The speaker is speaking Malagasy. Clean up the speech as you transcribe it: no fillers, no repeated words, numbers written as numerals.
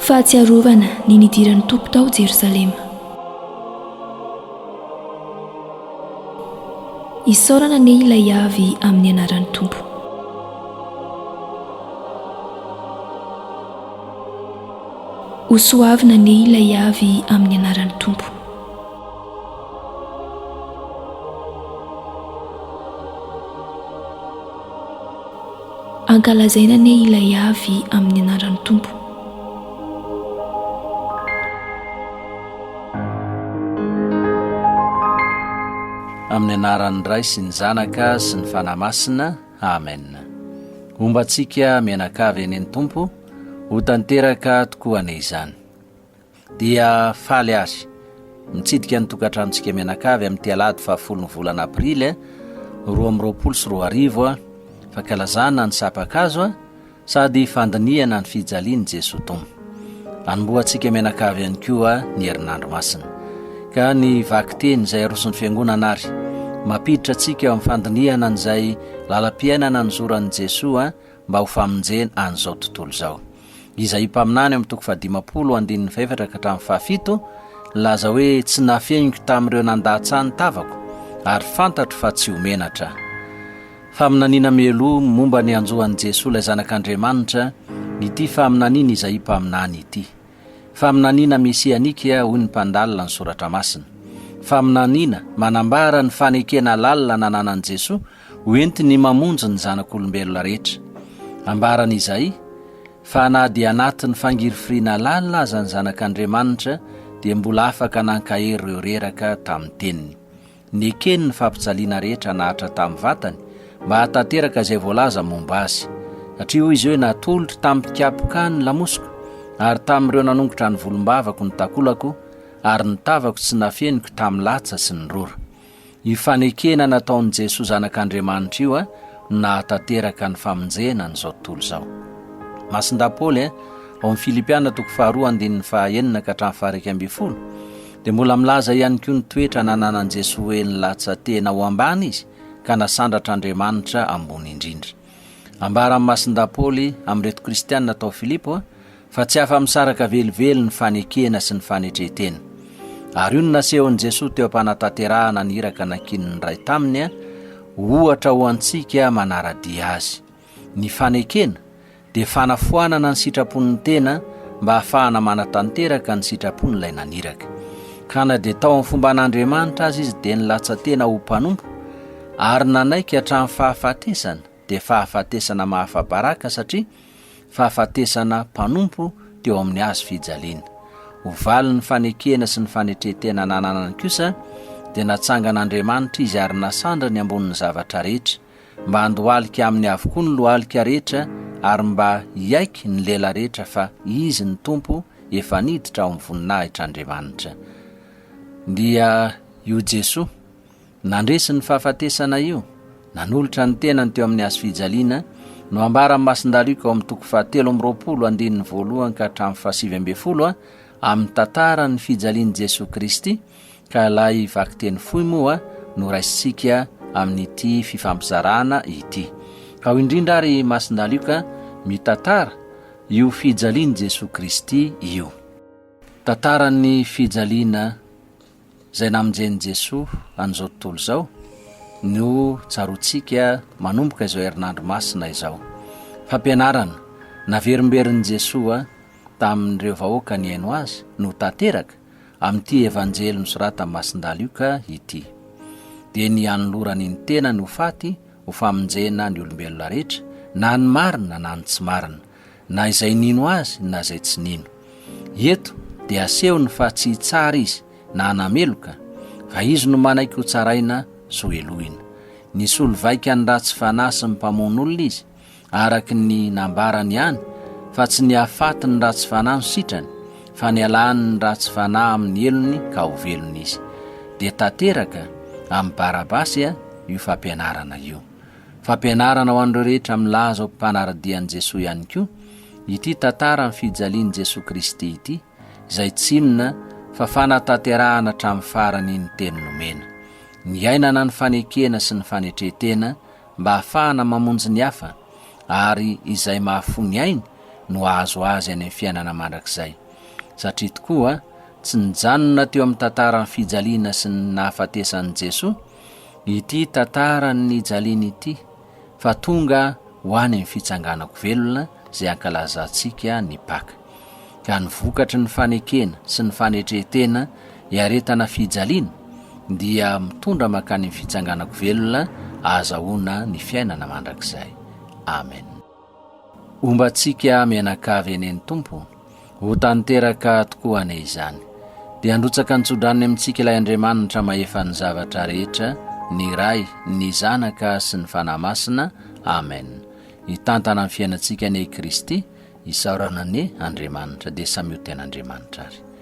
Fahatsiarovana ny nidiran'ny Tompo tao Jerosalema. Isaorana anie ilay avy amin'ny anaran'ny Tompo. Hosoavina anie ilay avy amin'ny anaran'ny Tompo. Ankalazaina anie ilay avy amin'ny anaran'ny Tompo. Amin'ny anaran'ny Ray sy ny Zanaka sy ny Fanahy Masina. Amen. Homba antsika mianakavy anie ny Tompo, ho tanteraka tokoa anie izany. Dia faly azy mitsidika ny tokantranontsika mianakavy amin'ity alahady fahafolon'ny volana aprily 2022, fankalazana ny sampan-kazo sady fandinihana ny fijalian'i Jesoa Tompo. Anombohantsika mianakavy ihany koa ny herinandro masina. Ka ny vakiteny izay aroson'ny fiangonana ary mampiditra antsika eo amin'ny fandinihana an'izay lalam-piainana nizoran'i Jesoa mba ho famonjena an'izao tontolo izao. Izaia mpaminany ao amin'ny toko fahadimampolo andininy fahefatra ka hatramin'ny fahafito nilaza hoe tsy nafeniko tamin'ireo nandatsa ny tavako ary fantatro fa tsy ho menatra. Faminaniana mialoha momba ny hanjo an'i Jesoa ilay Zanak'Andriamanitra ity faminaniana Izaia mpaminany ity. Faminaniana mesianika hoy ny mpandalina ny soratra masina. Faminaniana manambara ny fanekena lalina nananan'i Jesoa ho entiny mamonjy ny zanak'olombelona rehetra. Ambaran'i Izaia fa na dia anatin'ny fangirifiriana lalina aza ny Zanak'Andriamanitra dia mbola afaka nankahery ireo reraka tamin'ny teniny. Nekeny ny fampijaliana rehetra nahatra tamin'ny vatany mba hahatanteraka izay voalaza momba azy. Satria hoy izy hoe natolotro tamin'ny mpikapoka ny lamosiko ary tamin'ireo nanongotra ny volombavako ny takolako ary ny tavako tsy nafeniko tamin'ny latsa sy ny rora. Io fanekena nataon'i Jesoa Zanak'Andriamanitra io no nahatanteraka ny famonjena an'izao tontolo izao. Masindahy Paoly, ao amin'ny Filipiana toko faharoa andininy fahaenina ka hatramin'ny faha-11, dia mbola milaza ihany koa ny toetra nananan'i Jesoa hoe nilatsa-tena ho ambany izy ka nasandratr'Andriamanitra ambony indrindra. Ambaran'i Masindahy Paoly amin'ireto kristiana tao Filipo fa tsy afa-misaraka velively ny fanekena sy ny fanetren-tena. Ary io no nasehon'i Jesoa teo am-panatanterahana ny iraka nankinin'ny Ray taminy, ho ohatra ho antsika manara-dia Azy. Ny fanekena dia fanafoanana ny sitrapon'ny tena mba hahafahana manatanteraka ny sitrapon'ilay naniraka. Ka na dia tao amin'ny fomban'Andriamanitra aza izy dia nilatsa-tena ho mpanompo ary nanaiky hatramin'ny fahafatesana, dia fahafatesana mahafa-baraka satria fahafatesana mpanompo teo amin'ny hazo fijaliana. Ho valin'ny fanekena sy ny fanetren-tena nananany kosa, dia natsangan'Andriamanitra izy ary nasandrany ambonin'ny zavatra rehetra, mba handohalika aminy avokoa ny lohalika rehetra ary mba hiaiky ny lela rehetra fa Izy ny Tompo efa niditra ao amin'ny voninahitr'Andriamanitra. Dia io Jesoa. Nandresy ny fahafatesana io, nanolotra ny tenany teo amin'ny hazofijaliana, no ambaran'i Masindahy Lioka ao amin'ny toko fahatelo amby 20 andininy voalohany ka hatramin'ny fahasivy ambin'ny amin'ny tantaran'ny fijalian'i Jesoa Kristy, ka ilay vakiteny fohy moa no raisintsika amin'ity fifampizarana ity. Ka ao indrindra ary Masindahy Lioka mitantara io fijalian'i Jesoa Kristy io. Tantaran'ny fijaliana izay namonjen'i Jesoa an'izao tontolo izao no tsaroantsika manomboka izao herinandro masina izao. Fampianarana naverimberin'i Jesoa tamin'ireo vahoaka nihaino azy no tanteraka amin'ity Evanjely nosoratan'i Masindahy Lioka ity. Dia ny hanolorany ny tenany ho faty ho famonjena ny olombelona rehetra, na ny marina na ny tsy marina, na izay nino azy na izay tsy nino. Eto dia asehony fa tsy hitsara izy na hanameloka, fa izy no manaiky ho tsaraina sy ho helohina. Nisolo vaika ny ratsy fanahy sy ny mpamono olona izy, araka ny nambarany ihany fa tsy ny hahafaty ny ratsy fanahy no sitrany, fa ny halany ny ratsy fanahy amin'ny helony ka ho velona izy. Dia tanteraka amin'i Barabasy io fampianarana io. Fampianarana ho an'ireo rehetra milaza ho mpanara-dia an'i Jesoa ihany koa ity tantaran'ny fijalian'i Jesoa Kristy ity, izay tsy inona fa fanatanterahana hatramin'ny farany ny teny nomena. Niainana ny fanekena sy ny fanetren-tena mba hahafahana mamonjy ny hafa, ary izay mahafoy ny ainy no hahazo azy any amin'ny fiainana mandrakizay. Satria tokoa, tsy nijanona teo amin'ny tantaran'ny fijaliana sy ny nahafatesan'i Jesoa ity tantaran'ny nijaliany ity, fa tonga ho any amin'ny fitsanganako velona izay ankalazantsika ny Paka. Ka ny vokatry ny fanekena sy ny fanetren-tena hiaretana fijaliana dia mitondra mankany amin'ny fitsanganako velona ahazahoana ny fiainana mandrakizay. Amen. Homba antsika mianakavy anie ny Tompo, ho tanteraka tokoa anie izany. Dia handrotsaka ny tsodranony amintsika ilay Andriamanitra mahefa ny zavatra rehetra, ny Ray, ny Zanaka sy ny Fanahy Masina. Amen. Hitantana ny fiainantsika anie i Kristy, isaorana anie Andriamanitra. Dia samy ho tian'Andriamanitra ary.